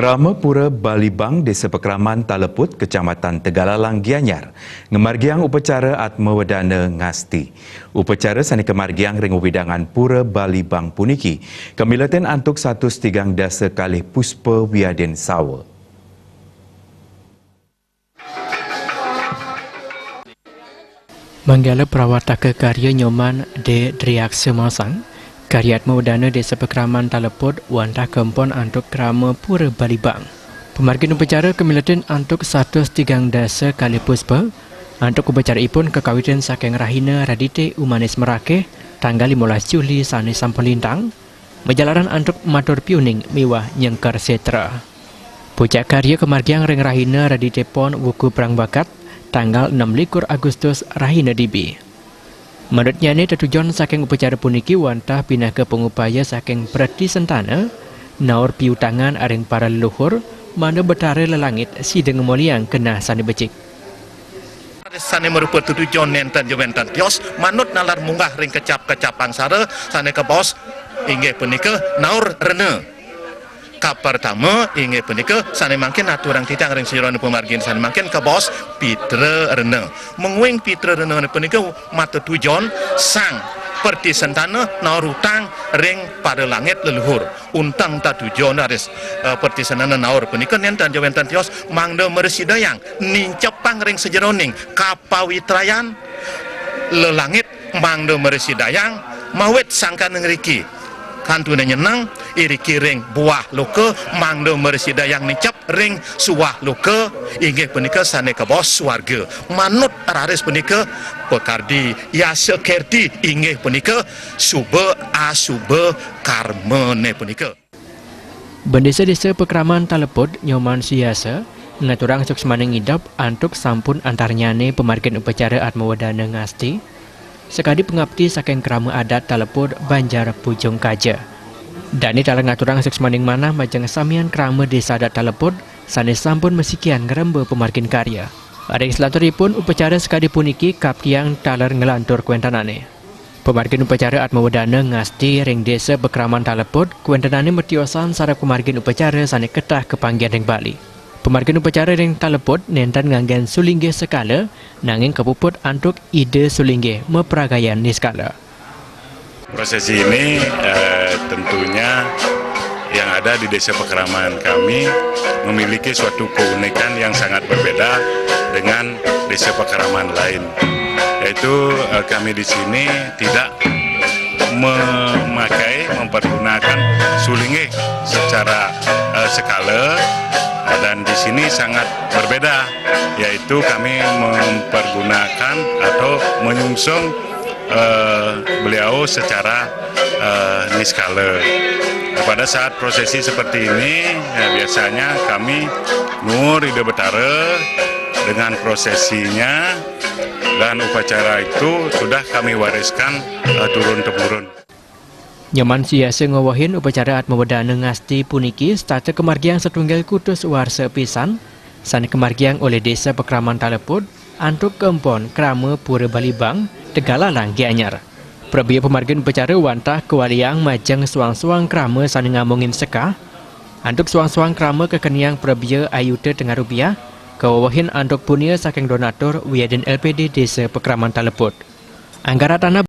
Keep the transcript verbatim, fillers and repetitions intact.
Krama Pura Balibang, Desa Pekraman Taleput, Kecamatan Tegalalang, Gianyar, ngamargiang upacara Atma Wedana Ngasti. Upacara sane kamargiang ring wewidangan Pura Balibang puniki kamiletin antuk satus tigang dasa kalih puspa wiadin sawa. Manggala prawataka karya Nyoman D Driaksa Masang, karya Atma Wedana Desa Pekraman Taleput wantah kempon antuk krama Pura Balibang. Pamargin upacara kamiletin antuk satus tigang dasa kalih puspa, antuk upacara ipun kakawitin saking rahina Radite Umanis Merakeh, tanggal limolas Juli sane sampun lintang, majalaran antuk matur piuning miwah nyengker setra. Pucak karya kamargiang ring rahina Radite Pon wuku prangbakat, tanggal enam likur Agustus rahina dibi. Manutnyane tetujon saking upacara puniki wantah pinaka pangupaya saking Preti Sentana, naur piutangan ring para leluhur, mangda Betara Lelangit sida ngamoliang keneh sane becik. Sane marupa tetujon nenten ja wenten tios, manut nalar munggah ring kecap-kecap angsara, sane kabaos inggih punika naur rena. Kapertama, inggih punika sane mangkin aturang titiang ring sajeroning pamargin sane mangkin kabaos pitra rena. Mungguing pitra rena punika matetujon sang Preti Sentana naur utang ring para langit leluhur. Untang tatujon raris, eh, Preti Sentana naur punika nenten ja wenten tios mangda mrasidayang nincepang ring sajeroning kapawitrayan lelangit mangda mrasidayang mawit sangkana ngriki. Kantuna nyeneng iriki ring buah loka mangda mrasidayang nincep ring suah loka inggih punika sane kabaos suarga. Manut raris punika pakardi yasa kerti inggih punika suba asuba karmane punika. Bendesa Desa Pekraman Taleput Nyoman Suyasa ngaturang suksmaning idep antuk sampun antarnyane pamargin upacara Atma Wedana Ngasti, sakadi pangapti saking krama adat Taleput Banjar Pujung Kaja. Dane taler ngaturang suksmaning manah majeng samian krama Desa Adat Taleput sane sampun masikian ngremba pamargin karya. Ring slaturipun upacara sakadi puniki kaptiang taler nglantur kawentenane. Pamargin upacara Atma Wedana Ngasti ring Desa Pekraman Taleput, kawentenane matiosan sareng pamargin upacara sane ketah kapanggihin ring Bali. Pamargin upacara ring Taleput nenten nganggen sulinggih sekala, nanging kapuput antuk Ida Sulinggih mapragayan niskala. Prosesi ini, eh, tentunya yang ada di Desa Pekraman kami memiliki suatu keunikan yang sangat berbeda dengan desa Pekraman lain, yaitu, eh, kami di sini tidak memakai, mempergunakan sulinggih secara, eh, sekala, eh, dan di sini sangat berbeda, yaitu kami mempergunakan atau menyungsung, eh, beliau secara, eh, niskala. Pada saat prosesi seperti ini, ya, biasanya kami nuwun Ida Betara dengan prosesinya, dan upacara itu sudah kami wariskan, eh, turun-temurun. Nyoman Suyasa ngawehin upacara Atma Wedana Ngasti puniki setata kamargiang satunggal kutus warsa pisan, sane kamargiang olih Desa Pekraman Taleput, antuk kempon krama Pura Balibang, Tegalalang Gianyar. Prabia pamargin upacara wantah kawaliang majeng suang-suang krama sane ngamongin sekah. Antuk suang-suang krama kakeniang prabia ayuta tengah rupiah, kawewehin antuk punia saking donatur wiadin L P D Desa Pekraman Taleput. Anggara tanah